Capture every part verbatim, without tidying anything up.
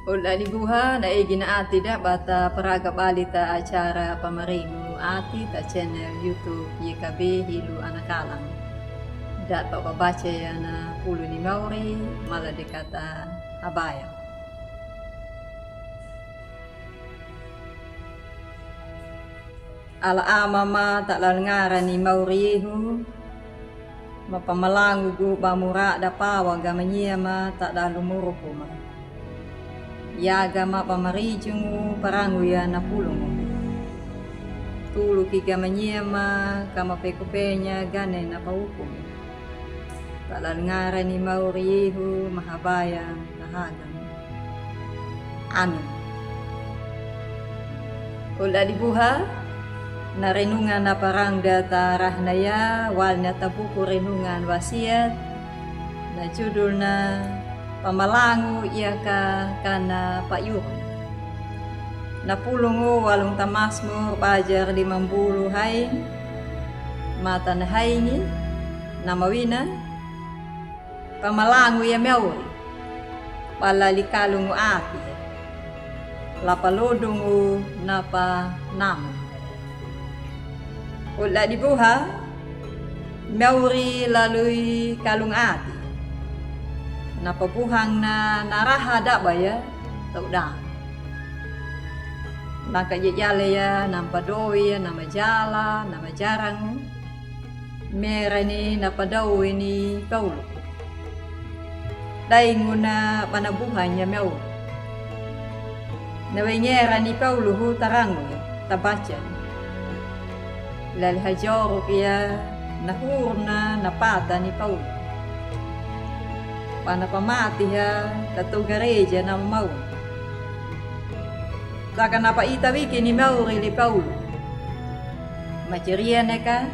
Olda di buha na egi na ati da bata praga bali ta acara pamaringu ati ta channel YouTube Y K B Hilu Anakalang. Da pa baca ya na pulu ni mauri mala de kata habaya. Ala ama ma ta dal ngara ni mauri yehu, ma pamalangu gu bamura da pawa ga manyia ma ta dal muruku ma. Yaga ma pamarijungu parangu ya na pulungu. Tuluki ga manyia ma ka ma pekupenya gane na paukumu. Ta dal ngara ni mauri yehu mahabaya. Amin. Olda di buha na renungan na parang da ta rahnaya wal na ta buku renungan wasiat na judul na pamalangu iya ka kana payuru. Na pulungu walung ta masmur bajar di mambulu haing mata na haingi na mawina. Pamalangu ya mauri bala li kalungu ati. Lapa lodungu napa namu. Olda di buha mauri lalui kalungu ati. Napa buhang na naraha daba ya tau da. Naka jejale ya nampa dowi ya nama jala nama jarangu. Mera ni na padawi ni Paulu. Dainguna bana buhanya mauri. Na wengera ni Paulu hu tarangu tabaca. Lali hajoru pia na hurna na pata ni Paulu. Bana pamati ha tatu gareja na mauri. Taka na paita wiki ni mauri li Paulu. Maceria neka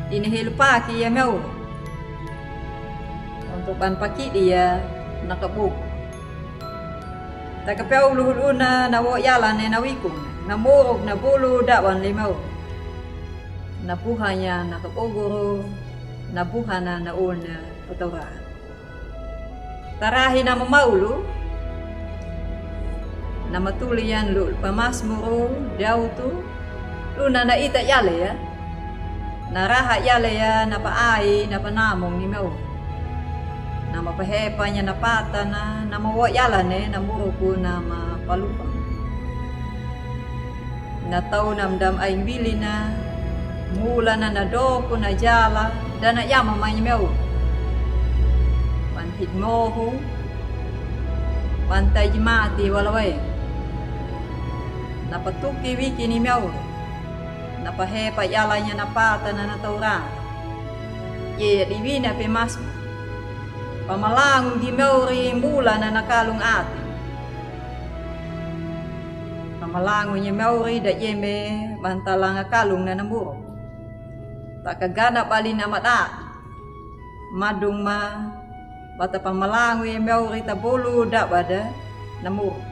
ini helu paki ya mauri. Untuk ban pakidi ya na kabuku. Taka Paulu huluna na wo yala ne na wiku na muruk na bulu dawan li mauri. Na buhanya na kabuguru na buhana na ulna pataura. Tarahi na mamaulu na matuli yan lu pamasmuru dautu. Luna na ita yale ya na raha yale ya na paai na panamung ni maulu. Na mapahepanya na patana na mawo yalane na muruku na mapalupa. Na tau na mdam ain wilina. Mulana na doku na jala dana yama mai maulu. Pantit mohu pantai jimati walawai. Na patuki wiki ni maulu. Na pahepa yalanya na patana na taura. Ye diwina pe masmu. Pamalangu gi mauri mulana na kalung ati. Pamalangu nye mauri da yeme bantalanga kalung na namburu. Taka gana bali na mada. Madung ma bata pamalangu nye mauri tabolu da bada namburu.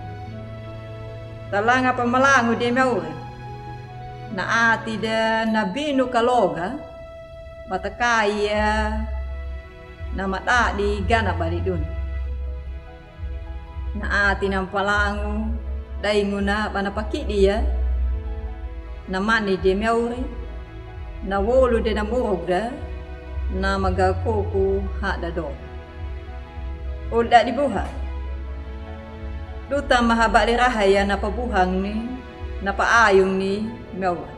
Talanga pamalangu di mauri na ati da na binu kaloga bata kaya na mada di gana bali dun. Na ati na mpalangu dainguna bana pakidi ya. Na mani de mauri na wolu de na murugda na magakoku hada do. Ulda di buha duta mahabali rahaya na pabuhang ni na paayung ni mauri.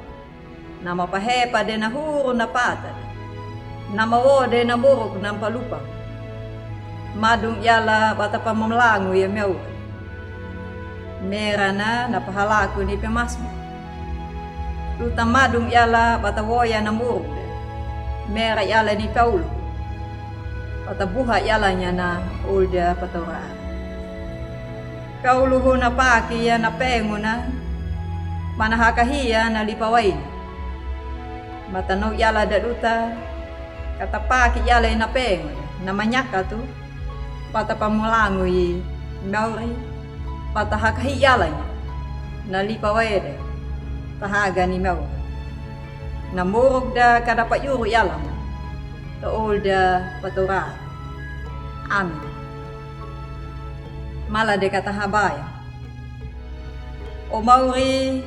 Na mapahepa de na huru na pata de na mawo de na muruk na mpalupa. Madung yala bata pamalangu ya mauri. Merana na pahalaku ni pemasmu. Duta madung yala bata woya na muruk de. Mera yala ni paulu bata buha yalanya na ulda pataura. Kauluhu na paki ya na penguna. Mana hakahiya na lipawaina. Matano yala da duta kata paki yala na penguna na manyaka tu. Pata pamalangu i mauri. Pata hakahi yalanya na lipawai da tahaga ni mauri. Na muruk da kada payuru yalama ta ulda pataura. Amin. Mala de katahabaya. O mauri,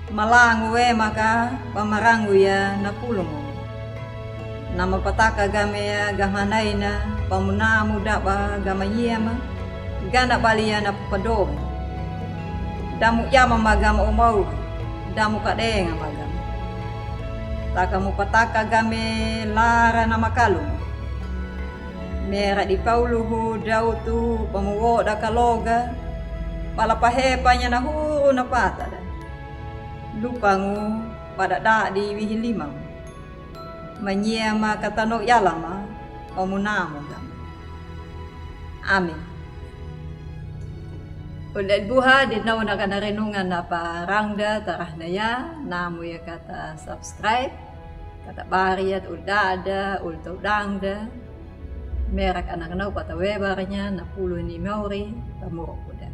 malangu wema ka ba maranguya na pulungu. Na mapataka game ya ga hanaina ba munamu daba ga manyema, gana baliya na papadong. Da mu'yama ma gama o mauri, da mukadenga ma gama. Taka mupataka game lara na makalunga. Mera di pauluhu dautu ba muwoda kaloga, bala pahepanya na huru na patada. Lupangu ba da dadi wihi limangu. Manyema ka tano yalama ba munamu gama. Amen. Old da'buha, di nauna kana renungan na parangda tarahna ya, namu ya kata subscribe, kata bariat old da'da, old taudangda. Mera kana kana pata webarnya na pulu ni mauri, tamoro koda.